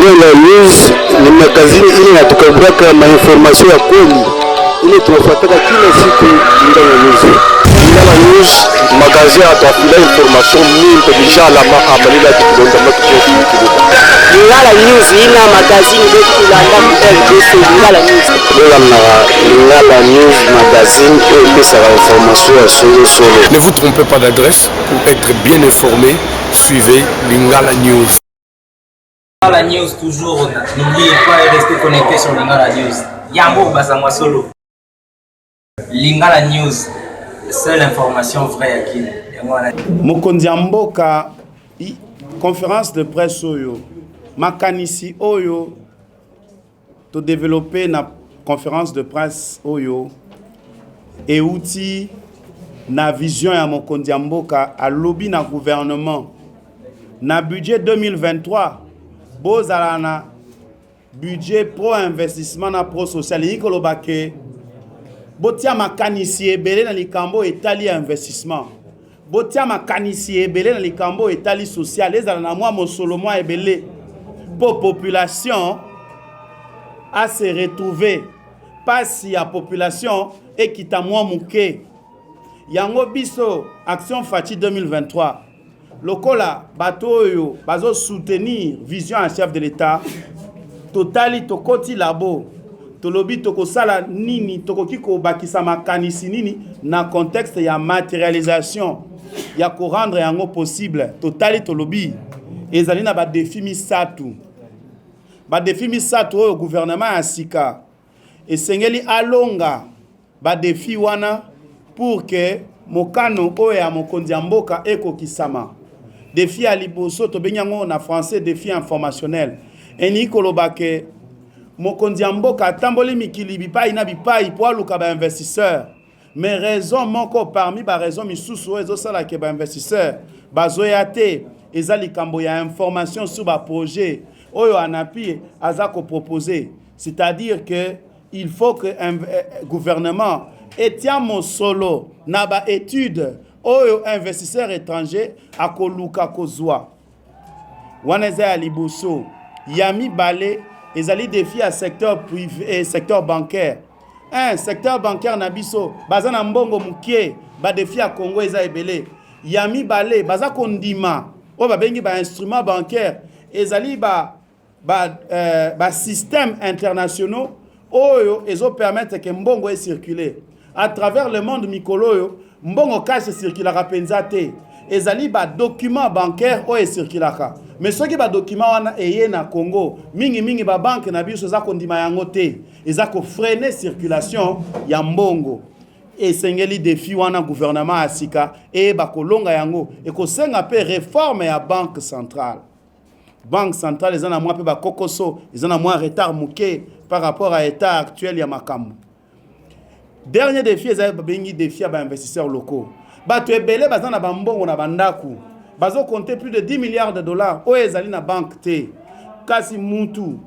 Lingala News ni magazini ile inatukaburaka mainformation ya kweli ile tunafuataka kila siku. Lingala News. Lingala News magazine atuafila information mimpe bijalama amalila tutulonda matukokikiluka. Lingala News ina magazine betulanda ku RDC, Lingala News. Bolandaka Lingala News magazine oyo epesaka information ya solosolo. Ne vous trompez pas d'adresse. Pour être bien informé, suivez Lingala News. Lingala News toujours, n'oubliez pas de rester connecté sur Lingala News. Yambo Bazangwa Solo. Lingala News, seule information vraie à Kin. Yango wana. Mokonzi ya mboka, conférence de presse oyo, makanisi oyo todéveloppe na conférence de presse oyo euti na vision ya mokonzi ya mboka. Alobi na gouvernement, na budget 2023, bozala na budget pro investissement na pro social. Elingi koloba ke botia makanisi ebele na likambo etali ya investissement, botia makanisi ebele na likambo etali social, ezala na mwa mosolo mwa ebele mpo population ase retrouver, pasi ya population ekita mwa moke. Yango biso Action Fatshi 2023, lokola bato oyo bazosoutenir vision ya chef de l'État, totali, tokoti labo, tolobi tokosala nini, tokoki kobakisa makanisi nini na contexte ya matérialisation ya korendre yango possible. Totali, tolobi ezali na badéfis misato, badéfis misato oyo gouvernement ya sika esengeli alonga badéfis wana pour que mokano oyo ya mokonzi ya mboka ekokisama. Défi ya liboso, tobengi yango na français défi informationnel. Elingi koloba ke mokonzi ya mboka atamboli mikili bipai na bipai mpo aluka bainvestisseur, mais raison moko parmi baraison misusu oyo ezosala ke bainvestisseur bazoya te eza likambo ya information sur baprojet oyo ANAPI aza kopropose. C'est-à-dire que il faut que un gouvernement etia mosolo na baétude oyo investisseur étranger akoluka kozwa. Wana eza ya liboso. Ya mibale ezali défi ya secteur privé et secteur bancaire. Un secteur bancaire na biso baza na mbongo moke, badéfis ya Congo eza ebele. Ya mibale, baza kondima oyo babengi bainstrument bancaire, ezali ba, ba, euh, ba internationaux oyo ezopermettre ke mbongo ecircule à travers le monde. Mikolo oyo mbongo cash ecirculaka mpenza te, ezali badocument bancaire oyo ecirculaka. Mais soki badocument wana eye na Congo, mingimingi babanke na biso eza kondima yango te, eza kofreiner circulation ya mbongo. Esengeli défi wana gouvernement ya sika eyeba kolonga yango. Ekosenga mpe réforme ya Banque centrale. Banque centrale eza na mwa mpe bakokoso, eza na mwa retard moke par rapport à état actuel ya makambo. Dernier défi eza babengi défi ya bainvestisseurs locaux. Bato ebele baza na bambongo na bandako, bazocompter plus de 10 milliards de dollars oyo ezali na banque te, kasi mutu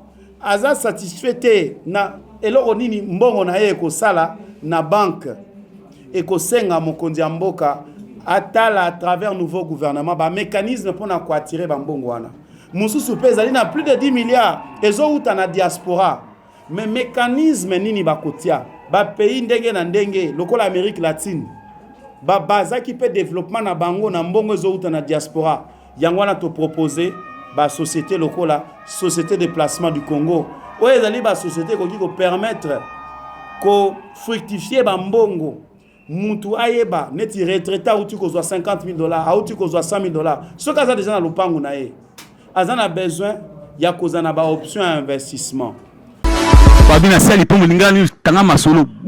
aza satisfait te na eloko nini mbongo na ye ekosala na banque. Ekosenga mokonzi ya mboka atala à travers nouveau gouvernement bamécanisme mpona koattirer bambongo wana. Mosusu mpe ezali na plus de 10 milliards ezowuta na diaspora, mais mécanisme nini bakotia? Bapays ndenge na ndenge lokola Amérique latine babazaki mpe développement na bango na mbongo ezowuta na diaspora. Yango wana topropose basociété lokola Société de placement du Congo, oyo ezali basociété ekoki kopermettre kofructifier bambongo. Mutu ayeba neti retraité auti kozwa 50 000 $, auti kozwa 100 000 $, soki aza deja na lopango na ye, aza na besoin ya kozala na baoption ya investissement. Babi na sali mpo molingani tanga masolo.